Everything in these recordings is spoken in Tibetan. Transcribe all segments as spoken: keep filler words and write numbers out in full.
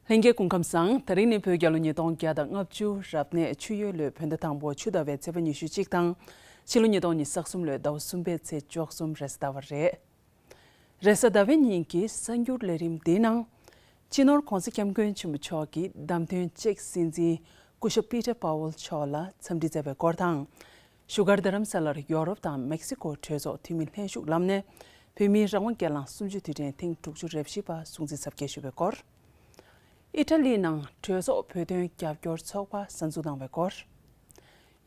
ལྷན་རྒྱས་སྐུ་ཁམས་བཟང་། དེ་རིང་ནི་བོད་རྒྱལ་ལོ་ཉིས་སྟོང་བརྒྱ་དང་ལྔ་བཅུ་རབ་གནས་ཆུ་ཡོས་ལོའི་བོད་ཟླ་དང་པོ་ཆུ་ཟླ་བའི་ཚེས་པ་ཉི་ཤུ་གཅིག་དང་། ཕྱི་ལོ་ཉིས་སྟོང་ཉི་ཤུ་རྩ་གསུམ་ལོའི་ཟླ་བ་གསུམ་པའི་ཚེས་བཅུ་གསུམ་རེས་གཟའ་ཟླ་བ་རེད། རེས་གཟའ་ཟླ་བའི་ཉིན་གྱི་གསར་འགྱུར་ལས་རིམ་འདིའི་ནང་། སྤྱི་ནོར་༧གོང་ས་༧སྐྱབས་མགོན་ཆེན་པོ་མཆོག་གིས་བདམས་ཐོན་ཅེཀ་སྲིད་འཛིན་སྐུ་ཞབས་པི་ཏར་པཱ་ཝལ་མཆོག་ལ་འཚམས་འདྲི་མཛད་པའི་སྐོར་དང་། བཞུགས་སྒར་རྡ་རམ་ས་ལར་ཡོ་རོབ་དང་མེག་སི་ཀོ་གྲོས་ཚོགས་འཐུས་མི་ལྷན་ཞུགས་ལམ་ནས་བོད་མིའི་རང་དབང་སྒེར་ལངས་གསུམ་བཅུའི་དུས་དྲན་ཐེངས་དྲུག་ཅུ་རེ་བཞི་པ་སྲུང་བརྩི་གཟབ་རྒྱས་ཞུས་པའི་སྐོར། ཨི་ཊ་ལིའི་ནང་གྲོས་ཚོགས་བོད་དོན་རྒྱབ་སྐྱོར་ཚོགས་པ་གསར་འཛུགས་གནང་བའི་སྐོར།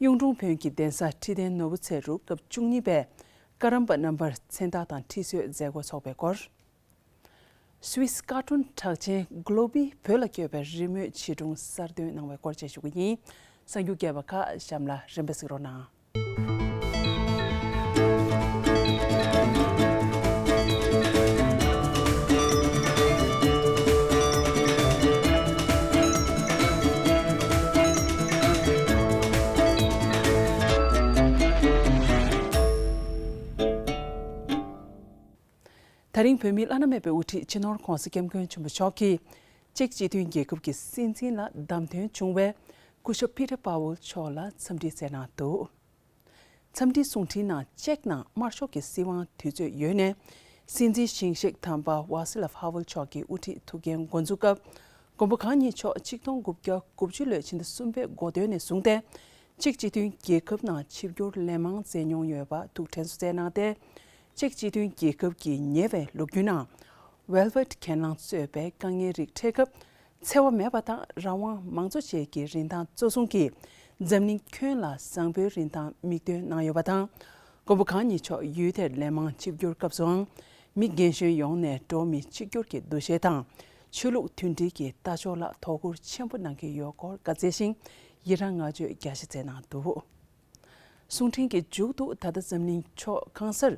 གཡུང་དྲུང་བོན་གྱི་གདན་ས་ཁྲི་བརྟན་ནོར་བུ་ཚེ་རུ་སྐབས་བཅུ་གཉིས་པའི་ཀ་རམ་པ་རྣམ་པར་མཚན་རྟགས་དང་ཁྲི་གསོལ་མཛད་སྒོ་འཚོགས་པའི་སྐོར། སུད་སི་ཀར་ཊུན་གྲགས་ཅན་གྷི་ལོ་བི་བོད་ལ་བསྐྱོད་པའི་རི་མོའི་བྱིས་སྒྲུང་གསར་འདོན་གནང་བའི་སྐོར་བཅས་ཞུ་གི་ཡིན། གསར་འགྱུར་རྒྱས་པ་ཁག་གཤམ་ལ་རིམ་པས་གཟིགས་རོགས་གནང་། ད་རིང་བོད་མིའི་བླ་ན་མེད་པའི་དབུ་ཁྲིད་སྤྱི་ནོར་༧གོང་ས་༧སྐྱབས་མགོན་ཆེན་པོ་མཆོག་གིས་ཅེཀ་སྤྱི་མཐུན་རྒྱལ་ཁབ་ཀྱི་སྲིད་འཛིན་ལ་བདམས་ཐོན་བྱུང་བའི་སྐུ་ཞབས་པི་ཏར་པཱ་ཝལ་མཆོག་ལ་འཚམས་འདྲི་མཛད་གནང་འདུག། འཚམས་འདྲིའི་གསུང་འཕྲིན་ནང་ཅེཀ་ནང་དམར་ཤོག་གི་སྲིད་དབང་དུས་ཚོད་ཡོལ་ནས་སྲིད་འཛིན་ཞིང་གཤེགས་དམ་པ་ཝཱ་སི་ལབ་ཧ་ཝལ་མཆོག་གི་དབུ་ཁྲིད་ཐུགས་འགན་འགོ་འཛུགས་སྐབས། མགོན་པོ་གང་ཉིད་མཆོག་ཆིག་སྟོང་དགུ་བརྒྱ་དགུ་བཅུ་ལོའི་ཕྱི་ཟླ་གསུམ་པའི་འགོ་སྟོད་ནས་བཟུང་སྟེ། ཅེཀ་སྤྱི་མཐུན་རྒྱལ་ཁབ་ནང་ཆིབས་བསྒྱུར་ལན་མང་མཛད་མྱོང་ཡོད་པ་ཐུགས་དྲན་གསོ་མཛད་གནང་སྟེ། ཅེཀ་སྤྱི་མཐུན་རྒྱལ་ཁབ་ཀྱི་ཉེ་བའི་ལོ་རྒྱུས་ནང་། ཝེལ་ཝེཊ་གྱེན་ལངས་གཙོས་པའི་དཀའ་ངལ་རིགས་འཕྲད་སྐབས། འཚེ་བ་མེད་པ་དང་རང་དབང་མང་གཙོ་བཅས་ཀྱི་རིན་ཐང་གཙོ་བཟུང་གིས་འཛམ་གླིང་ཁྱོན་ལ་བཟང་པོའི་རིན་ཐང་མིག་སྟོན་གནང་ཡོད་པ་དང་། མགོན་པོ་གང་ཉིད་མཆོག་ཡུལ་དེར་ལན་མང་ཆིབས་བསྒྱུར་སྐབས་སུའང་། མི་རྒན་གཞོན་ཡོངས་ནས་འགྲོ་བ་མིའི་གཅིག་གྱུར་གྱི་འདུ་ཤེས་དང་། ཆོས་ལུགས་མཐུན་སྒྲིལ་གྱི་ལྟ་ཕྱོགས་ལ་དོ་ཁུར་ཆེན་པོ་གནང་གི་ཡོད་སྐོར་བཀའ་སྩལ་ཞིང་། ཡི་རངས་བསྔགས་བརྗོད་རྒྱ་ཆེ་མཛད་གནང་འདུག། གསུང་འཕྲིན་གྱི་མཇུག་ཏུ་ད་ལྟ་འཛམ་གླིང་ཕྱོགས་གང་སར་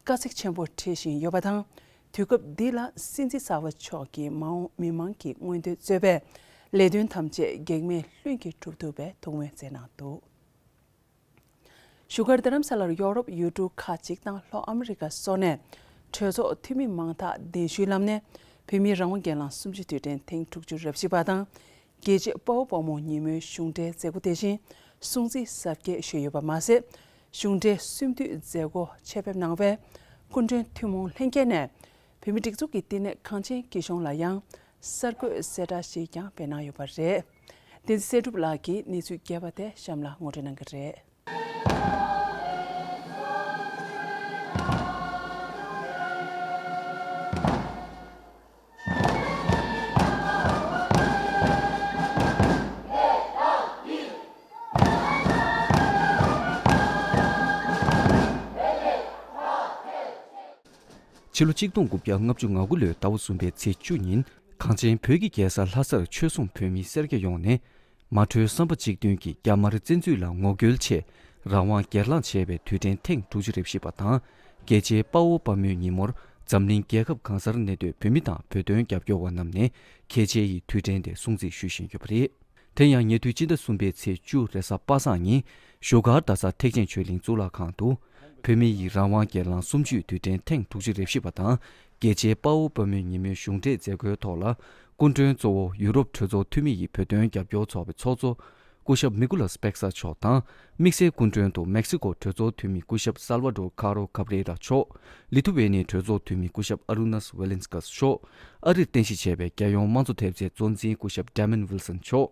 དཀའ་ཚེགས་ཆེན་པོ་འཕྲད་བཞིན་ཡོད་པ་དང་། དུས་སྐབས་འདི་ལ་སྲིད་འཛིན་གསར་པ་མཆོག་གིས་མ་འོངས་མི་མང་གི་མངོན་འདོད་གཙོས་པའི་ལས་དོན་ཐམས་ཅད་གེགས་མེད་ལྷུན་གྱིས་གྲུབ་ཐུབ་པའི་ཐུགས་སྨོན་བསྩལ་གནང་འདུག། བཞུགས་སྒར་རྡ་རམ་ས་ལར་ཡོ་རོབ་ཡུལ་གྲུ་ཁག་ཅིག་དང་ལྷོ་ཨ་མི་རི་ཀ་སོགས་ནས་གྲོས་ཚོགས་འཐུས་མི་མང་དག་གདན་ཞུའི་ལམ་ནས་བོད་མིའི་རང་དབང་སྒེར་ལངས་གསུམ་བཅུའི་དུས་དྲན་ཐེངས་དྲུག་ཅུ་རེ་བཞི་པ་དང་། རྒྱལ་གཅེས་དཔའ་བོ་དཔའ་མོ་ཉིན་མོའི་གཞུང་འབྲེལ་མཛད་སྒོ་དེ་བཞིན་སྲུང་བརྩི་གཟབ་རྒྱས་ཞུས་ཡོད་པ་མ་ཟད། གཞུང་འབྲེལ་གསུམ་དུས་མཛད་སྒོ་ཆེད་ཕེབས་གནང་བའི་སྐུ་མགྲོན་ཐུན་མོང་ལྷན་རྒྱས་ནས་བོད་མིའི་སྒྲིག་འཛུགས་ཀྱི་བསྟི་གནས་གངས་ཅན་སྐྱིད་གཤོངས་ལ་ཡང་གསར་འགོད་གསལ་བསྒྲགས་ཤིག་ཀྱང་སྤེལ་གནང་ཡོད་པ་རེད། བསྟན་འཛིན་གསེར་གྲུབ་ལགས་ཀྱིས་གནས་ཚུལ་རྒྱས་པ་དེ་གཤམ་ལ་ངོ་སྤྲོད་གནང་གི་རེད། ཕྱི་ལོ་ཆིག་སྟོང་དགུ་བརྒྱ་ལྔ་བཅུ་ང་དགུ་ལོའི་ཟླ་བ་གསུམ་པའི་ཚེས་བཅུ་ཉིན། གངས་ཅན་བོད་ཀྱི་རྒྱལ་ས་ལྷ་སར་ཆོལ་གསུམ་བོད་མི་སེར་སྐྱ་ཡོངས་ནས། མ་གྲོས་བསམ་པ་གཅིག་མཐུན་གྱིས་རྒྱ་དམར་བཙན་འཛུལ་ལ་ངོ་རྒོལ་ཆེད་རང་དབང་སྒེར་ལངས་བྱས་པའི་དུས་དྲན་ཐེངས་དྲུག་ཅུ་རེ་བཞི་པ་དང་། རྒྱལ་གཅེས་དཔའ་བོ་དཔའ་མོའི་ཉིན་མོར་འཛམ་གླིང་རྒྱལ་ཁབ་གང་སར་གནས་སྡོད་བོད་མི་དང་བོད་དོན་རྒྱབ་སྐྱོར་བ་རྣམས་ནས་གལ་ཆེའི་དུས་དྲན་དེ་སྲུང་བརྩི་ཞུ་བཞིན་ཡོད་པ་རེད། དེ་ཡང་ཉེ་དུས་སྤྱི་ཟླ་གསུམ་པའི་ཚེས་བཅུ་རེས་གཟའ་པ་སངས་ཉིན་བཞུགས་སྒར་རྡ་ས་ཐེག་ཆེན་ཆོས་གླིང་གཙུག་ལག་ཁང་དུ། བོད་མི་ཡི་རང་དབང་སྒེར་ལངས་གསུམ་བཅུའི་དུས་དྲན་ཐེངས་དྲུག་ཅུ་རེ་བཞི་པ་དང་། རྒྱལ་གཅེས་དཔའ་བོ་དཔའ་མོའི་ཉིན་མོའི་གཞུང་འབྲེལ་མཛད་སྒོའི་ཐོག་ལ། སྐུ་མགྲོན་གཙོ་བོ་ཡུ་རོབ་གྲོས་ཚོགས་འཐུས་མི་ཡི་བོད་དོན་རྒྱབ་སྐྱོར་ཚོགས་པའི་ཚོགས་གཙོ་སྐུ་ཞབས་མི་ཀུ་ལཱས་པེག་ས་མཆོག་དང་། དམིགས་བསལ་སྐུ་མགྲོན་དུ་མེག་སི་ཀོ་གྲོས་ཚོགས་འཐུས་མི་སྐུ་ཞབས་སལ་ཝ་ཌོར་ཁ་རོ་ཁ་བྷ་རེ་ར་མཆོག་ལི་ཐུ་ཝེ་ནི་གྲོས་ཚོགས་འཐུས་མི་སྐུ་ཞབས་ཨ་རུ་ནཱས་ཝེ་ལིན་སྐས་མཆོག་ཨ་རིར་རྟེན་གཞི་བྱས་པའི་རྒྱལ་ཡོངས་དམངས་གཙོ་ཐེབས་རྩའི་གཙོ་འཛིན་སྐུ་ཞབས་ཌེ་མོན་ཝིལ་སོན་མཆོག་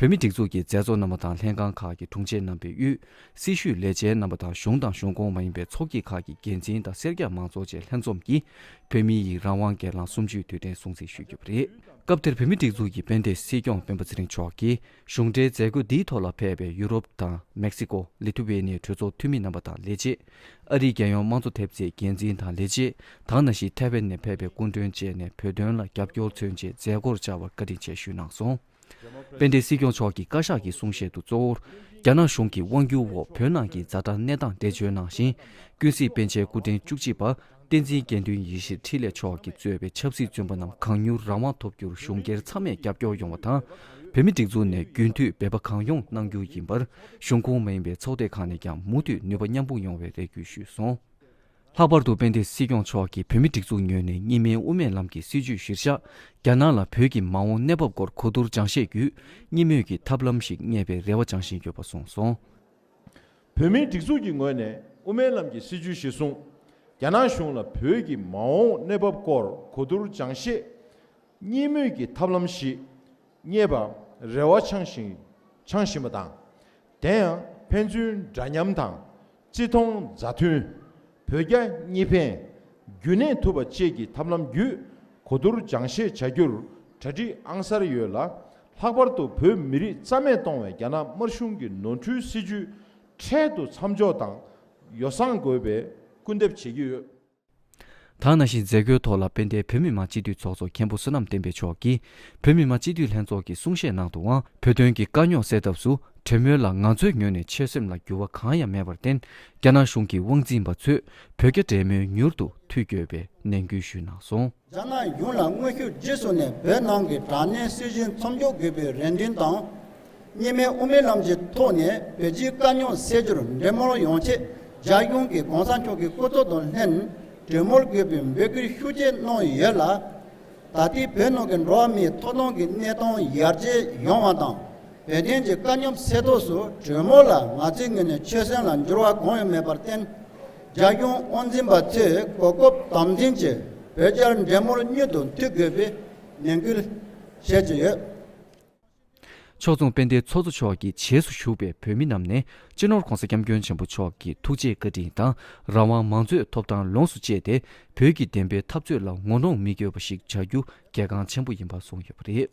བོད་མིའི་སྒྲིག་འཛུགས་ཀྱི་མཛད་གཙོ་རྣམ་པ་དང་ལྷན་ཁང་ཁག་གི་དྲུང་ཆེ་རྣམ་པའི་དབུས། སྲི་ཞུའི་ལས་བྱེད་རྣམ་པ་དང་གཞུང་དང་གཞུང་ཁོངས་མ་ཡིན་པའི་ཚོགས་སྐྱིད་ཁག་གི་འགན་འཛིན་དང་སེར་སྐྱ་མང་ཚོགས་བཅས་ལྷན་འཛོམས་ཀྱིས་བོད་མི་ཡི་རང་དབང་སྒེར་ལངས་གསུམ་བཅུའི་དུས་དྲན་སྲུང་བརྩི་ཞུས་ཡོད་པ་རེད། སྐབས་དེར་བོད་མིའི་སྒྲིག་འཛུགས་ཀྱི་དཔལ་ལྡན་སྲིད་སྐྱོང་སྤེན་པ་ཚེ་རིང་མཆོག་གིས་གཞུང་འབྲེལ་མཛད་སྒོ་འདིའི་ཐོག་ལ་ཕེབས་པའི་ཡུ་རོབ་དང་མེག་སི་ཀོ། ལི་ཐུ་ཝེ་ནི་གྲོས་ཚོགས་འཐུས་མི་རྣམ་པ་དང་ལས་བྱེད། ཨ་རིའི་རྒྱལ་ཡོངས་དམངས་གཙོ་ཐེབས་རྩའི་འགན་འཛིན་དང་ལས་བྱེད། དེ་ནང་བཞིན་ཐའེ་ཝན་ནས་ཕེབས་པའི་སྐུ་མགྲོན་བཅས་ནས་བོད་དོན་ལ་རྒྱབ་སྐྱོར་མཚོན་ཆེད་མཛད་སྒོར་བཅར་བར་བཀའ་དྲིན་ཆེ་ཞུས་གནང་སོང་། དཔལ་ལྡན་སྲིད་སྐྱོང་མཆོག་གི་བཀའ་ཤག་གི་གསུང་བཤད་དུ་གཙོ་བོར། རྒྱ་ནག་གཞུང་གི་དབང་སྒྱུར་འོག་བོད་ནང་གི་ཛ་དྲག་གནས་སྟངས་འགྲེལ་བརྗོད་གནང་ཞིང་། ཀུན་གཟིགས་པཎ་ཆེན་སྐུ་ཕྲེང་བཅུ་གཅིག་པ་བསྟན་འཛིན་དགེ་འདུན་ཡེ་ཤེས་འཕྲིན་ལས་མཆོག་གིས་གཙོས་པའི་ཆབ་སྲིད་བཙོན་པ་རྣམས་གང་མྱུར་རང་དབང་ཐོབ་རྒྱུར་གཞུང་སྒེར་ཚང་མས་རྒྱབ་སྐྱོར་ཡོང་བ་དང་། བོད་མིའི་སྒྲིག་འཛུགས་ནས་རྒྱུན་མཐུད་འབད་པ་གང་ཡོང་གནང་རྒྱུ་ཡིན་པར་གཞུང་ཁོངས་མ་ཡིན་པའི་ཚོགས་སྡེ་ཁག་ནས་ཀྱང་མུ་མཐུད་ནུས་པ་མཉམ་སྤུངས་ཡོང་བའི་རེ་སྐུལ་ཞུས་སོང་། ལྷག་པར་དུ་དཔལ་ལྡན་སྲིད་སྐྱོང་མཆོག་གིས་བོད་མི་སྒྲིག་འཛུགས་ངོས་ནས་གཉིས་སྨན་དབུ་མའི་ལམ་གྱི་སྲིད་བྱུས་གཞིར་བཞག་རྒྱ་ནག་ལ་བོད་ཀྱི་མ་འོངས་གནས་བབ་སྐོར་གོ་བསྡུར་སྦྱང་བཤད་བརྒྱུད་གཉིས་མོས་ཀྱི་ཐབས་ལམ་ཞིག་རྙེད་པའི་རེ་བ་བཅངས་བཞིན་ཡོད་པ་གསུངས་སོང་། བོད་མིའི་སྒྲིག་འཛུགས་ཀྱི་ངོས་ནས་དབུ་མའི་ལམ་གྱི་སྲིད་བྱུས་གཞིར་བཟུང་། རྒྱ་ནག་གཞུང་ལ་བོད་ཀྱི་མ་འོངས་གནས་བབ་སྐོར་གོ་བསྡུར་སྦྱང་བཤད་གཉིས་མོས་ཀྱི་ཐབས་ལམ་ཞིག་རྙེད་པར་རེ་བ་འཆང་བཞིན་འཆང་བཞིན་པ་དང་། དེ་ཡང་ཕན་ཚུན་འདྲ་མཉམ་དང་། བརྩི་མཐོང་མཛའ་མཐུན། བོད་རྒྱ་གཉིས་ཕན། རྒྱུན་གནས་ཐུབ་པ་བཅས་ཀྱི་ཐབས་ལམ་བརྒྱུད་གོ་བསྡུར་སྦྱང་བཤད་བྱ་རྒྱུར་གྲ་སྒྲིག་ཨང་གསར་ཡོད་ལ། ལྷག་པར་དུ་བོད་མི་རིགས་རྩ་མེད་གཏོང་བའི་རྒྱ་ནག་དམར་གཞུང་གི་ནོར་འཁྲུལ་སྲིད་ཇུས་འཕྲལ་དུ་མཚམས་འཇོག་དང་ཡོ་བསྲང་དགོས་པའི་སྐུལ་འདེབས་བྱེད་ཀྱི་ཡོད། ད་ག་ནང་བཞིན་མཛད་སྒོའི་ཐོག་ལ་དཔལ་ལྡན་བོད་མི་མང་སྤྱི་འཐུས་ཚོགས་གཙོ་མཁན་པོ་བསོད་ནམས་བསྟན་འཕེལ་མཆོག་གིས་བོད་མི་མང་སྤྱི་འཐུས་ལྷན་ཚོགས་ཀྱི་གསུང་བཤད་ནང་དུའང་བོད་དོན་གྱི་དཀའ་རྙོག་སེལ་ཐབས་སུ་གྲོས་མོལ་ལ་ང་ཚོའི་ངོས་ནས་ཆོད་སེམས་ལ་འགྱུར་བ་གང་ཡང་མེད་པར་བརྟེན། རྒྱ་ནག་གཞུང་གི་དབང་འཛིན་པ་ཚོས་བོད་རྒྱ་འབྲེལ་མོལ་མྱུར་དུ་མཐུད་དགོས་པའི་ནན་སྐུལ་ཞུས་གནང་སོང་། རྒྱ་ནག་གཞུང་ལ་དངོས་ཤུགས་རྗེས་སུ་ནས་བོད་ནང་གི་དྲག་གནོན་སྲིད་གཞུང་མཚམས་འཇོག་དགོས་པའི་རེ་འདུན་དང་། གཉིས་སྨན་དབུ་མའི་ལམ་གྱི་ཐོག་ནས་བོད་རྒྱའི་དཀའ་རྙོག་སེལ་རྒྱུར་འབྲེལ་མོལ་ཡོང་ཆེད་རྒྱ་གཞུང་གིས་གོང་ས་མཆོག་གི་སྐུ་ཚབ་དང་ལྷན་གྲོས་མོལ་དགོས་པའི་འབོད་སྐུལ་ཤུགས་ཆེ་གནང་ཡོད་ལ། ད་ལྟའི་བོད་ནང་གི་འགྲོ་བ་མིའི་ཐོབ་ཐང་གི་གནས་སྟངས་ཡར་རྒྱས་ཡོང་བ་དང་། བོད་དོན་གྱི་དཀའ་རྙོག་སེལ་ཐབས་སུ་གྲོས་མོལ་ལ་ང་ཚོའི་ངོས་ནས་ཆོད་སེམས་ལ་འགྱུར་བ་གང་ཡང་མེད་པར་བརྟེན། རྒྱ་གཞུང་དབང་འཛིན་པ་ཚོས་གོ་སྐབས་དམ་འཛིན་གྱིས་བོད་རྒྱར་འབྲེལ་མོལ་མྱུར་དུ་མཐུད་དགོས་པའི་ནན་སྐུལ་བྱེད་ཀྱི་ཡོད། ཕྱོགས་མཚུངས་དཔལ་ལྡན་ཚོགས་གཙོ་མཆོག་གིས་བྱེས་སུ་བཞུགས་པའི་བོད་མི་རྣམས་ནས་སྤྱི་ནོར་༧གོང་ས་༧སྐྱབས་མགོན་ཆེན་པོ་མཆོག་གི་ཐུགས་རྗེ་བཀའ་དྲིན་དང་རང་དབང་མང་གཙོའི་ཐོབ་ཐང་ལོངས་སུ་སྤྱད་དེ་བོད་ཀྱི་བདེན་པའི་འཐབ་རྩོད་ལ་ངོ་གདོང་མི་འཁྱོལ་བ་ཞིག་བྱ་རྒྱུ་གལ་འགངས་ཆེན་པོ་ཡིན་པ་གསུངས་ཡོད་པ་རེད།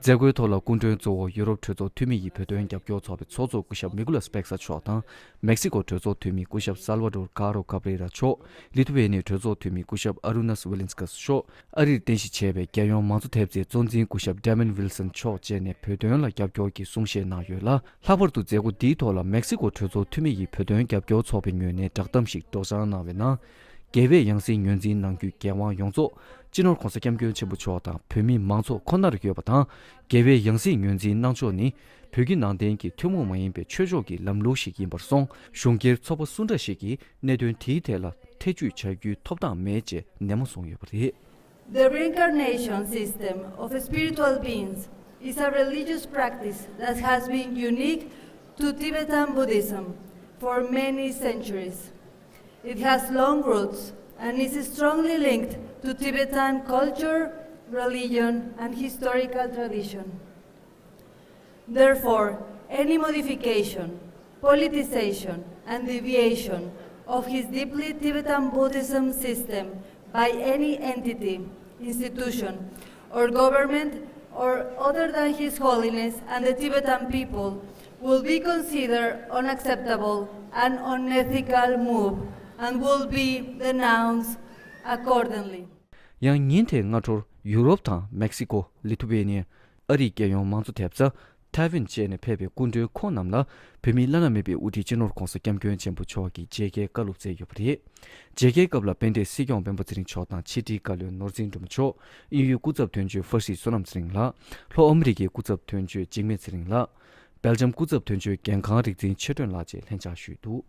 མཛད་སྒོའི་ཐོག་ལ་སྐུ་མགྲོན་གཙོ་བོ་ཡུ་རོབ་གྲོས་ཚོགས་འཐུས་མི་ཡི་བོད་དོན་རྒྱབ་སྐྱོར་ཚོགས་པའི་ཚོགས་གཙོ་སྐུ་ཞབས་མི་ཀུ་ལ་སི་པེག་ས་མཆོག་དང་། མེག་སི་ཀོ་གྲོས་ཚོགས་འཐུས་མི་སྐུ་ཞབས་སལ་ཝ་ཌོར་ཀ་རོ་ཀ་བྷྲེ་ར་མཆོག་ལི་ཐུ་ཝེ་ནི་གྲོས་ཚོགས་འཐུས་མི་སྐུ་ཞབས་ཨ་རུ་ནཱས་ཝི་ལིན་སི་ཀཱས་མཆོག་ཨ་རིར་རྟེན་གཞི་བྱས་པའི་རྒྱལ་ཡོངས་མང་གཙོ་ཐེབས་རྩའི་གཙོ་འཛིན་སྐུ་ཞབས་ཌེ་མོན་ཝིལ་སན་མཆོག་བཅས་ནས་བོད་དོན་ལ་རྒྱབ་སྐྱོར་གྱི་གསུང་བཤད་གནང་ཡོད་ལ། ལྷག་པར་དུ་མཛད་སྒོ་འདིའི་ཐོག་ལ་མེག་སི་ཀོ་གྲོས་ཚོགས་འཐུས་མི་ཡི་བོད་དོན་རྒྱབ་སྐྱོར་ཚོགས་པའི་ངོས་ནས་བསྒྲགས་གཏམ་ཞིག་སྒྲོག་སྦྱང་གནང་བའི་ནང་། རྒྱལ་བས་ཡང་སྲིད་ངོས་འཛིན་གནང་རྒྱུའི་འགན་དབང་ཡོངས་རྫོགས་སྤྱི་ནོར་༧གོང་ས་༧སྐྱབས་མགོན་ཆེན་པོ་མཆོག་དང་བོད་མི་མང་ཚོགས་ཁོ་ནར་ཡོད་པ་དང་། རྒྱལ་བས་ཡང་སྲིད་ངོས་འཛིན་གནང་ཕྱོགས་ནི་བོད་ཀྱི་ནང་བསྟན་གྱི་ཐུན་མོང་མ་ཡིན་པའི་ཆོས་ཕྱོགས་ཀྱི་ལམ་ལུགས་ཤིག་ཡིན་པར་སོང་། གཞུང་སྒེར་ཚོགས་པ་སུ་འདྲ་ཞིག་གིས་གནད་དོན་དེའི་ཐད་ལ་ཐེ་བྱུས་བྱ་རྒྱུའི་ཐོབ་ཐང་མེད་ཅེས་ནན་མོ་གསུངས་ཡོད་པ་རེད། The reincarnation system of spiritual beings is a religious practice that has been unique to Tibetan Buddhism for many centuries. It has long roots and is strongly linked to Tibetan culture, religion, and historical tradition. Therefore, any modification, politicization, and deviation of his deeply Tibetan Buddhism system by any entity, institution, or government, or other than His Holiness and the Tibetan people, will be considered unacceptable and unethical move and will be denounced accordingly. ཡང་ཉིན་དེའི་སྔ་དྲོར་ཡུ་རོབ་དང་མེག་སི་ཀོ། ལི་ཐུ་ཝེ་ནི་ཡ། ཨ་རིའི་རྒྱལ་ཡོངས་མང་གཙོ་ཐེབས་རྩ། ཐའེ་ཝན་བཅས་ནས་ཕེབས་པའི་སྐུ་མགྲོན་ཁོང་རྣམས་ལ་བོད་མིའི་བླ་ན་མེད་པའི་དབུ་ཁྲིད་སྤྱི་ནོར་༧གོང་ས་༧སྐྱབས་མགོན་ཆེན་པོ་མཆོག་གིས་མཇལ་ཁའི་བཀའ་སློབ་སྩལ་ཡོད་པ་རེད། མཇལ་ཁའི་སྐབས་ལ་དཔལ་ལྡན་སྲིད་སྐྱོང་སྤེན་པ་ཚེ་རིང་མཆོག་དང་ཕྱི་དྲིལ་བཀའ་བློན་ནོར་འཛིན་སྒྲོལ་མ་མཆོག་དབྱིན་ཡུལ་སྐུ་ཚབ་དོན་གཅོད་ཧྥར་སི་བསོད་ནམས་ཚེ་རིང་ལགས། ལྷོ་ཨ་མི་རི་ཀའི་སྐུ་ཚབ་དོན་གཅོད་འཇིགས་མེད་ཚེ་རིང་ལགས། སྦེལ་ཇམ་སྐུ་ཚབ་དོན་གཅོད་རྒན་ཁང་རིག་འཛིན་ཆོས་སྒྲོན་ལགས་བཅས་ལྷན་བཅར་ཞུས་འདུག་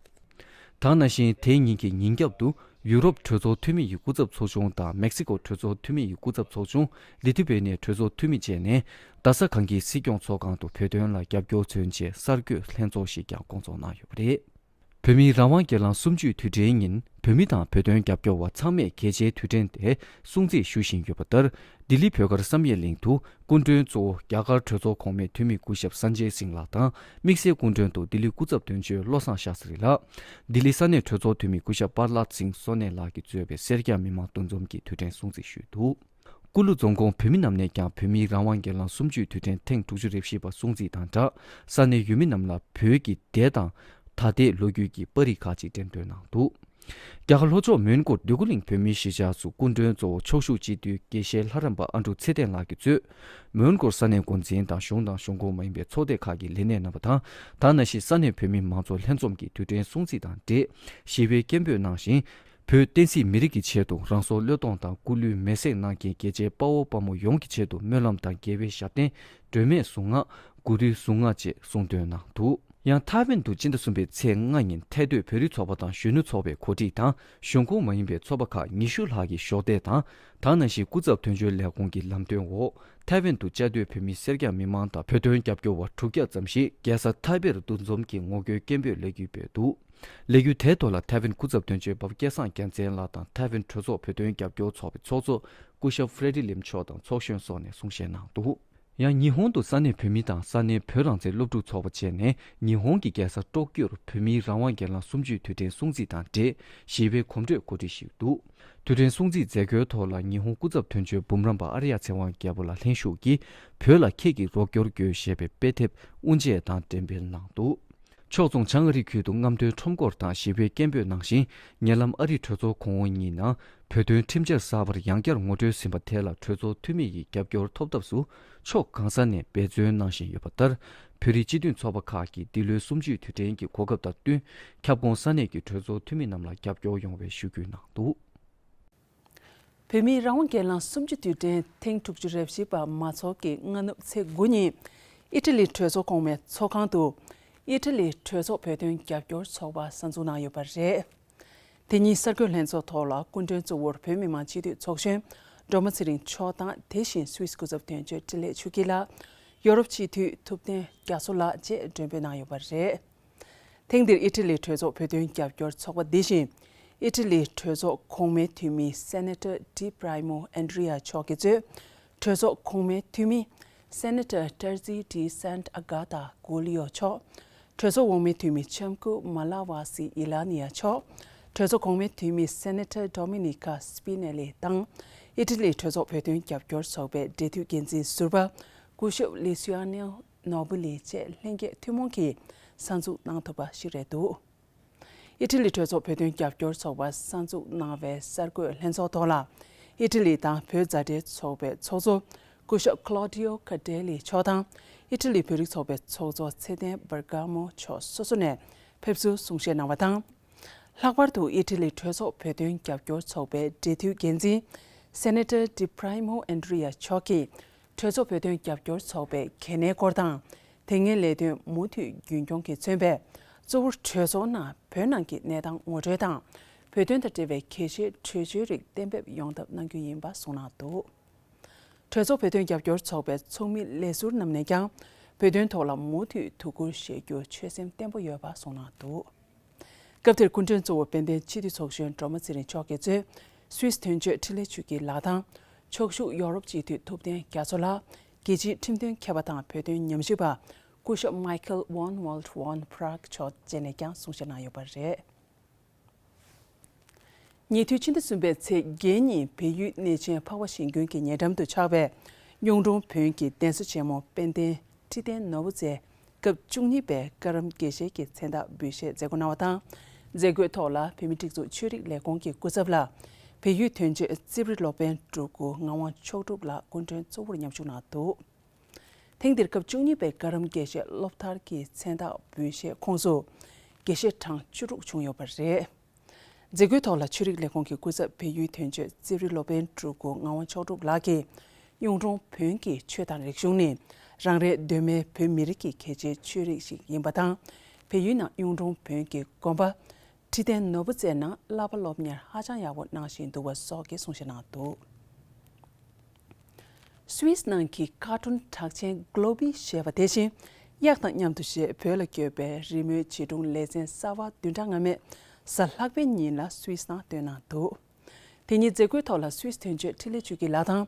ད་ག་ནང་བཞིན་དེའི་ཉིན་གྱི་ཉིན་རྒྱབ་ཏུ་ཡུ་རོབ་གྲོས་ཚོགས་འཐུས་མི་ཡི་སྐུ་ཚབ་ཚོགས་ཆུང་དང་མེག་སི་ཀོ་གྲོས་ཚོགས་འཐུས་མི་ཡི་སྐུ་ཚབ་ཚོགས་ཆུང་། ལི་ཐུ་ཝེ་ནི་ཡའི་གྲོས་ཚོགས་འཐུས་མི་བཅས་ནས་རྡ་ས་གངས་སྐྱིད་སྲིད་སྐྱོང་ཚོགས་ཁང་དུ་བོད་དོན་ལ་རྒྱབ་སྐྱོར་མཚོན་ཆེད་གསར་འགོད་ལྷན་ཚོགས་ཤིག་ཀྱང་བསྐོང་ཚོགས་གནང་ཡོད་པ་རེད། བོད་མིའི་རང་དབང་སྒེར་ལངས་གསུམ་བཅུའི་དུས་དྲན་ཉིན་བོད་མི་དང་བོད་དོན་རྒྱབ་སྐྱོར་བ་ཚང་མས་གལ་ཆེའི་དུས་དྲན་དེ་སྲུང་བརྩི་ཞུ་བཞིན་ཡོད་པ་ལྟར། ལྡི་ལི་བོད་སྒར་བསམ་ཡས་གླིང་དུ་སྐུ་མགྲོན་གཙོ་བོ་རྒྱ་གར་གྲོས་ཚོགས་གོང་མའི་འཐུས་མི་སྐུ་ཞབས་སན་ཇེ་སིང་ལགས་དང་དམིགས་བསལ་སྐུ་མགྲོན་དུ་ལྡི་ལི་སྐུ་ཚབ་དོན་གཅོད་བློ་བཟང་ཤཱ་སི་རི་ལགས། ལྡི་ལི་ས་གནས་གྲོས་ཚོགས་འཐུས་མི་སྐུ་ཞབས་པཱ་ལགས་སིང་བསོད་ནས་ལགས་ཀྱིས་གཙོས་པའི་སེར་སྐྱ་མི་མང་འདུ་འཛོམས་ཀྱིས་དུས་དྲན་སྲུང་བརྩི་ཞུས་འདུག་ཀུ་ལུ་རྫོང་ཁོངས་བོད་མི་རྣམས་ནས་ཀྱང་བོད་མིའི་རང་དབང་སྒེར་ལངས་གསུམ་བཅུའི་དུས་དྲན་ཐེངས་དྲུག་ཅུ་རེ་བཞི་པ་སྲུང་བརྩི་དང་སྦྲགས། ས་གནས་ཡུལ་མི་རྣམས་ལ་བོད་ཀྱི་འདས་དང་ད་ལྟའི་ལོ་རྒྱུས་ཀྱི་པར་རིས་ཁག་ཅིག་འགྲེམས་སྟོན་གནང་འདུག་རྒྱ་གར་ལྷོ་ཕྱོགས་མོན་གྷོ་འདོད་རྒུ་གླིང་བོད་མིའི་གཞིས་ཆགས་སུ་སྐུ་མགྲོན་གཙོ་བོ་ཕྱོགས་བཞུགས་སྤྱི་འཐུས་དགེ་བཤེས་ལྷ་རམས་པ་ཨ་འབྲུག་ཚེ་བརྟན་ལགས་ཀྱིས་གཙོས། མོན་གྷོར་ས་གནས་འགོ་འཛིན་དང་གཞུང་དང་གཞུང་ཁོངས་མ་ཡིན་པའི་ཚོགས་སྡེ་ཁག་གི་ལས་སྣེ་རྣམ་པ་དང་། ད་ག་ནང་བཞིན་ས་གནས་བོད་མི་མང་ཚོགས་ལྷན་འཛོམས་ཀྱིས་དུས་དྲན་སྲུང་བརྩི་དང་འབྲེལ་ཞི་བའི་སྐད་འབོད་གནང་ཞིང་། བོད་བསྟན་སྲིད་མི་རིགས་ཀྱི་ཆེད་དུ་རང་སྲོག་བློས་གཏོང་དང་སྐུ་ལུས་མེར་སྲེག་གནང་མཁན་རྒྱལ་གཅེས་དཔའ་བོ་དཔའ་མོ་ཡོངས་ཀྱི་ཆེད་དུ་སྨོན་ལམ་དང་དགེ་བའི་ཞབས་བརྟན། སྒྲོལ་མའི་གཟུངས་སྔགས། གུ་རུའི་གཟུངས་སྔགས་བཅས་གསུང་འདོན་གནང་འདུག་ཡང་ཐའེ་ཝན་དུ་སྤྱི་ཟླ་གསུམ་པའི་ཚེས་ལྔ་ཉིན་ཐའེ་སྡོད་བོད་རིགས་ཚོགས་པ་དང་གཞོན་ནུ་ཚོགས་པའི་གོ་སྒྲིག་དང་གཞུང་ཁོངས་མ་ཡིན་པའི་ཚོགས་པ་ཁག་ཉི་ཤུ་ལྷག་གིས་གཞོགས་འདེགས་དང་། དེ་ནང་བཞིན་སྐུ་ཚབ་དོན་གཅོད་ལས་ཁུངས་ཀྱི་ལམ་སྟོན་འོག་ཐའེ་ཝན་དུ་བཅའ་སྡོད་བོད་མི་སེར་སྐྱ་མི་མང་དང་བོད་དོན་རྒྱབ་སྐྱོར་བ་དྲུག་བརྒྱ་ཙམ་ཞིག་རྒྱལ་ས་ཐའེ་པེར་འདུ་འཛོམས་ཀྱིས་ངོ་རྒོལ་སྐད་འབོད་སླེབས་ཡོད་པ་འདུག་ལས་འགུལ་དེའི་ཐོག་ལ་ཐའེ་ཝན་སྐུ་ཚབ་དོན་གཅོད་འབབ་སྐལ་བཟང་རྒྱལ་མཚན་ལགས་དང་ཐའེ་ཝན་གྲོས་ཚོགས་བོད་དོན་རྒྱབ་སྐྱོར་ཚོགས་པའི་ཚོགས་གཙོ་སྐུ་ཞབས་ཧྥེ་རེ་ཌི་ལིམ་མཆོག་དང་ཚོགས་གཞོན་སོགས་ནས་གསུང་བཤད་གནང་འདུག་ཡང་ཉི་ཧོང་དུ་ས་གནས་བོད་མི་དང་ས་གནས་བོད་རང་བཙན་སློབ་ཕྲུག་ཚོགས་པ་བཅས་ནས་ཉི་ཧོང་གི་རྒྱལ་ས་ཀྲོག་ཀྱོར་བོད་མིའི་རང་དབང་སྒེར་ལངས་གསུམ་བཅུའི་དུས་དྲན་སྲུང་བརྩི་དང་འབྲེལ་ཞི་བའི་གོམ་བགྲོད་གོ་སྒྲིག་ཞུས་འདུག་དུས་དྲན་སྲུང་བརྩིའི་མཛད་སྒོའི་ཐོག་ལ་ཉི་ཧོང་སྐུ་ཚབ་དོན་གཅོད་འབུམ་རམས་པ་ཨ་རི་ཡ་ཚེ་དབང་རྒྱལ་པོ་ལགས་ལྷན་ཞུགས་ཀྱིས་བོད་ལ་ཁྱེད་ཀྱི་རོགས་སྐྱོར་དགོས་ཞེས་པའི་དཔེ་དེབ་དབུ་འབྱེད་དང་འགྲེམས་སྤེལ་གནང་འདུག་ཕྱོགས་མཚུངས་བྱང་ཨ་རི་ཁུལ་དུ་རྔམ་སྟོན་ཁྲོམ་སྐོར་དང་ཞི་བའི་སྐད་འབོད་ནང་བཞིན་ཉེ་ལམ་ཨ་རི་གྲོས་ཚོགས་གོང་འོག་གཉིས་ནང་བོད་དོན་ཁྲིམས་འཆར་གསར་པར་ཡང་བསྐྱར་ངོ་སྤྲོད་ཟིན་པ་དེ་ལ་གྲོས་ཚོགས་འཐུས་མི་ཡི་རྒྱབ་སྐྱོར་ཐོབ་ཐབས་སུ་ཕྱོགས་གང་ས་ནས་འབད་བརྩོན་གནང་བཞིན་ཡོད་པ་ལྟར། བོད་རིགས་སྤྱི་མཐུན་ཚོགས་པ་ཁག་གིས་འདི་ལོའི་གསུམ་བཅུའི་དུས་དྲན་གྱི་གོ་སྐབས་དང་བསྟུན་ཁྱབ་ཁོངས་ས་གནས་ཀྱི་གྲོས་ཚོགས་འཐུས་མི་རྣམས་ལ་རྒྱབ་སྐྱོར་ཡོང་བའི་ཞུ་སྐུལ་གནང་འདུག་བོད་མིའི་རང་དབང་སྒེར་ལངས་གསུམ་བཅུ་དུས་དྲན་ཐེངས་དྲུག་ཅུ་རེ་བཞི་པ་མ་ཚོགས་ཀྱི་སྔ་ནུབ་ཚེས་དགུ་ཉིན་ཨི་ཊ་ལི་གྲོས་ཚོགས་གོང་མའི་ཚོགས་ཁང་དུ་ཨི་ཊ་ལི་གྲོས་ཚོགས་བོད་དོན་རྒྱབ་སྐྱོར་ཚོགས་པ་གསར་འཛུགས་གནང་ཡོད་པ་རེད། དེ་ཉིན་གསར་འགོད་ལྷན་ཚོགས་ཐོག་ལ་སྐུ་མགྲོན་གཙོ་བོར་བོད་མི་མང་སྤྱི་འཐུས་ཚོགས་གཞོན་སྒྲོལ་མ་ཚེ་རིང་མཆོག་དང་དེ་བཞིན་སུད་སི་སྐུ་ཚབ་དོན་གཅོད་འཕྲིན་ལས་ཆོས་སྐྱིད་ལགས། ཡོ་རོབ་སྤྱི་འཐུས་ཐུབ་བསྟན་རྒྱ་མཚོ་ལགས་བཅས་མགྲོན་འབོད་གནང་ཡོད་པ་རེད། ཐེངས་འདིར་ཨི་ཊ་ལི་གྲོས་ཚོགས་བོད་དོན་རྒྱབ་སྐྱོར་ཚོགས་པ་འདི་བཞིན་ཨི་ཊ་ལི་གྲོས་ཚོགས་གོང་མའི་འཐུས་མི་སེ་ནེ་ཊར་ཌི་པྲ་ཡི་མོ་ཨན་ཌི་རི་ཡ་མཆོག་གིས་གཙོས་གྲོས་ཚོགས་གོང་མའི་འཐུས་མི་སེ་ནེ་ཊར་ཊར་ཛི་ཌི་སན་ཨ་གྷ་ཏ་གུ་ལི་ཡོ་མཆོག་གྲོས་ཚོགས་འོག་མའི་འཐུས་མི་ལྕམ་སྐུ་མ་ལ་ཝ་སི་ཨི་ལ་ནི་ཡ་མཆོག་གྲོས་ཚོགས་གོང་མའི་འཐུས་མི་སེ་ནེ་ཊར་ཌོ་མི་ནི་ཀ་སི་པི་ནེ་ལི་དང་ཨི་ཊ་ལིའི་གྲོས་ཚོགས་བོད་དོན་རྒྱབ་སྐྱོར་ཚོགས་པའི་འབྲེལ་མཐུད་འགན་འཛིན་ཟུར་པ་སྐུ་ཞབས་ལི་སུ་ཨ་ནེ་ནོ་བུ་ལི་བཅས་ལྷན་རྒྱས་ཐུན་མོང་གིས་གསར་འཛུགས་གནང་ཐུབ་པ་ཞིག་རེད་འདུག་ཨི་ཊ་ལི་གྲོས་ཚོགས་བོད་དོན་རྒྱབ་སྐྱོར་ཚོགས་པ་གསར་འཛུགས་གནང་བའི་གསར་འགོད་ལྷན་ཚོགས་ཐོག་ལ་ཨི་ཊ་ལི་དང་བོད་མཛའ་འབྲེལ་ཚོགས་པའི་ཚོགས་གཙོ་སྐུ་ཞབས་ཁ་ལོ་ཌི་ཡོ་ཁ་ཌེ་ལི་མཆོག་དང་ཨི་ཊ་ལི་བོད་རིགས་ཚོགས་པའི་ཚོགས་གཙོ་ཚེ་བརྟན་བར་ག་མོ་མཆོག་སོ་སོ་ནས་ཕེབས་བསུ་གསུང་བཤད་གནང་བ་དང་། ལྷག་པར་དུ་ཨི་ཊ་ལི་གྲོས་ཚོགས་བོད་དོན་རྒྱབ་སྐྱོར་ཚོགས་པའི་འབྲེལ་མཐུད་འགན་འཛིན་སེ་ནེ་ཊར་ཌི་པྲ་ཡི་མོ་ཨན་ཌི་རི་ཡ་མཆོག་གིས་གྲོས་ཚོགས་བོད་དོན་རྒྱབ་སྐྱོར་ཚོགས་པའི་གལ་གནད་སྐོར་དང་། དེ་སྔའི་ལས་དོན་མུ་མཐུད་རྒྱུན་འཁྱོངས་ཀྱིས་མཚོན་པའི་གཙོ་བོ་གྲོས་ཚོགས་ནང་བོད་ནང་གི་གནས་སྟངས་ངོ་སྤྲོད་དང་། བོད་དོན་དང་འབྲེལ་བའི་གལ་ཆེའི་གྲོས་ཆོད་རིགས་གཏན་འབེབས་ཡོང་ཐབས་གནང་རྒྱུ་ཡིན་པ་གསུངས་གནང་འདུག་གྲོས་ཚོགས་བོད་དོན་རྒྱབ་སྐྱོར་ཚོགས་པའི་ཚོགས་མི་ལས་ཟུར་རྣམས་ནས་ཀྱང་བོད་དོན་ཐོག་ལ་མུ་མཐུད་ཐུགས་ཁུར་བཞེས་རྒྱུར་ཆོད་སེམས་བརྟན་པོ་ཡོད་པ་གསུངས་གནང་འདུག་སྐབས་དེར་སྐུ་མགྲོན་གཙོ་བོ་དཔལ་ལྡན་སྤྱི་འཐུས་ཚོགས་གཞོན་སྒྲོལ་མ་ཚེ་རིང་མཆོག་གིས་གཙོས་སུད་སི་དོན་གཅོད་འཕྲིན་ལས་ཆོས་སྐྱིད་ལགས་དང་། ཕྱོགས་བཞུགས་ཡོ་རོབ་སྤྱི་འཐུས་ཐུབ་བསྟན་རྒྱ་མཚོ་ལགས། རྒྱལ་སྤྱིའི་ཁྲིམས་དོན་མཁས་པ་དང་བོད་དོན་ཉམས་ཞིབ་པ་སྐུ་ཞབས་མའི་ཁལ་ཝོན་ཝོལ་ཊ་ཝོན་པྲག་མཆོག་བཅས་ནས་ཀྱང་གསུང་བཤད་གནང་ཡོད་པ་རེད། ཉེ་དུས་ཕྱི་ཟླ་གསུམ་པའི་ཚེས་བརྒྱད་ཉིན་བལ་ཡུལ་གནས་ཆེན་འཕགས་པ་ཞིང་ཀུན་གྱི་ཉེ་འགྲམ་དུ་ཆགས་པའི་གཡུང་དྲུང་བོན་གྱི་གདན་ས་ཆེན་མོ་དཔལ་ལྡན་ཁྲི་བརྟན་ནོར་བུ་རྩེའི་སྐབས་བཅུ་གཉིས་པའི་བཀའ་རམས་དགེ་བཤེས་ཀྱི་མཚན་རྟགས་འབུལ་བཞེས་མཛད་སྒོ་གནང་བ་དང་། མཛད་སྒོའི་ཐོག་ལ་བོད་མིའི་སྒྲིག་འཛུགས་ཆོས་རིག་ལས་ཁུངས་ཀྱི་སྐུ་ཚབ་ལ་བལ་ཡུལ་དོན་གཅོད་རྩིབ་རི་སློབ་དཔོན་སྤྲུལ་སྐུ་ངག་དབང་མཆོག་གྲུབ་ལགས་སྐུ་མགྲོན་གཙོ་བོར་མཉམ་ཞུགས་གནང་འདུག་ཐེངས་འདིར་སྐབས་བཅུ་གཉིས་པའི་བཀའ་རམས་དགེ་བཤེས་སློབ་མཐར་གྱི་མཚན་རྟགས་འབུལ་བཞེས་ཁོངས་སུ་དགེ་བཤེས་གྲངས་བཅུ་དྲུག་བྱུང་ཡོད་པ་རེད། མཛད་སྒོའི་ཐོག་ལ་ཆོས་རིག་ལས་ཁུངས་ཀྱི་སྐུ་ཚབ་བལ་ཡུལ་དོན་གཅོད་རྩིབ་རི་སློབ་དཔོན་སྤྲུལ་སྐུ་ངག་དབང་མཆོག་གྲུབ་ལགས་ཀྱིས་གཡུང་དྲུང་བོན་གྱི་ཆོས་དང་རིག་གཞུང་ནི་རང་རེའི་གདོད་མའི་བོད་མི་རིགས་ཀྱི་གལ་ཆེའི་ཆོས་རིག་ཞིག་ཡིན་པ་དང་། བལ་ཡུལ་ནང་གཡུང་དྲུང་བོན་གྱི་དགོན་པ་ཁྲི་བརྟན་ནོར་བུ་རྩེ་ནང་བསླབ་པ་སློབ་གཉེར་ཧ་ཅང་ཡག་པོ་གནང་བཞིན་འདུག་པ་སོགས་ཀྱི་གསུང་བཤད་གནང་འདུག་སུད་སི་ནང་གི་ཀར་ཊུན་གྲགས་ཆེན་གྷི་ལོ་བི་ཞེས་པ་དེ་བཞིན་གཡག་དང་མཉམ་དུ་ཞེས་བོད་ལ་བསྐྱོད་པའི་རི་མོའི་བྱིས་སྒྲུང་ལེ་ཚན་གསར་བ་བདུན་ཕྲག་སྔ་མའི་གཟའ་ལྷག་པའི་ཉིན་ལ་སུད་སི་ནང་བཏོན་གནང་འདུག་དེ་ཉིན་མཛད་སྒོའི་ཐོག་ལ་སུད་སི་དོན་གཅོད་འཕྲིན་ལས་ཆོས་སྐྱིད་ལགས་དང་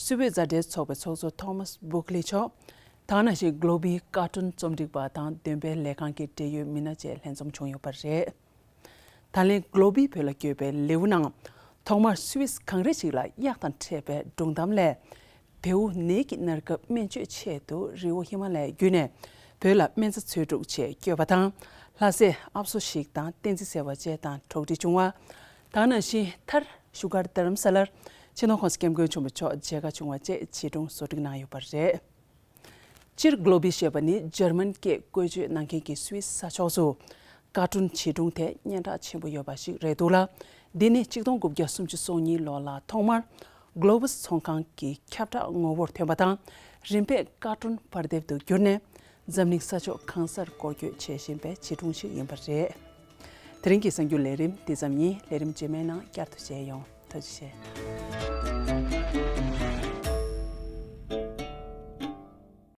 སུད་བོད་མཛའ་འབྲེལ་ཚོགས་པའི་ཚོགས་གཙོ་ཐོ་མཱས་བུག་ལི་མཆོག་དེ་ནང་བཞིན་གྷི་ལོ་བི་ཀར་ཊུན་རྩོམ་སྒྲིག་པ་དང་འདོན་པའི་ལས་ཁང་གི་འབྲེལ་ཡོད་མི་སྣ་བཅས་ལྷན་འཛོམས་བྱུང་ཡོད་པ་རེད། ད་ལན་གྷི་ལོ་བི་བོད་ལ་བསྐྱོད་པའི་ལེའུ་ནང་ཐོག་མར་སུད་སི་གངས་རི་ཞིག་ལ་གཡག་དང་འཕྲད་པའི་སྒྲུང་གཏམ་ལས། བེའུ་ནད་ཀྱི་གནས་སྐབས་སྨན་བཅོས་ཆེད་དུ་རི་བོ་ཧི་མ་ལ་ཡ་བརྒྱུད་ནས་བོད་ལ་སྨན་རྩྭ་འཚོལ་སྒྲུག་ཆེད་བསྐྱོད་པ་དང་། ལྷ་སྲས་ཨབ་སོ་ཞིག་དང་བསྟན་འཛིན་ཟེར་བ་བཅས་དང་གྲོགས་འདྲིས་བྱུང་བ། དེ་ནང་བཞིན་མཐར་བཞུགས་སྒར་རྡ་རམ་ས་ལར་སྤྱི་ནོར་༸གོང་ས་༸སྐྱབས་མགོན་ཆེན་པོ་མཆོག་མཇལ་ཁ་བྱུང་བ་བཅས་བྱིས་སྒྲུང་བཟོ་སྒྲིག་གནང་ཡོད་པ་རེད། སྤྱིར་གྷི་ལོ་བི་ཞེས་པ་ནི་འཇར་མན་སྐད་བཀོལ་སྤྱོད་གནང་མཁན་གྱི་སུད་སི་ས་ཕྱོགས་སུ་ཀར་ཊུན་བྱིས་སྒྲུང་དེ་སྙན་གྲགས་ཆེན་པོ་ཡོད་པ་ཞིག་རེད་འདུག་ལ། འདི་ནི་ཆིག་སྟོང་དགུ་བརྒྱ་སུམ་ཅུ་སོ་གཉིས་ལོ་ལ་ཐོག་མར་གྷི་ལོ་བི་ཚོང་ཁང་གི་ཁྱབ་བསྒྲགས་ངོ་བོར་ཐོན་པ་དང་། རིམ་པས་ཀར་ཊུན་པར་དེབ་ཏུ་གྱུར་ནས་ འཛམ་གླིང་ས་ཕྱོགས་གང་སར་སྐོར་སྐྱོད་བྱེད་བཞིན་པའི་བྱིས་སྒྲུང་ཞིག་ཡིན་པ་རེད། དེ་རིང་གི་གསར་འགྱུར་ལས་རིམ་འདི་ཙམ་ཡིན། ལས་རིམ་རྗེས་མའི་ནང་བསྐྱར་དུ་མཇལ་ཡོང་། ཐུགས་རྗེ་ཆེ།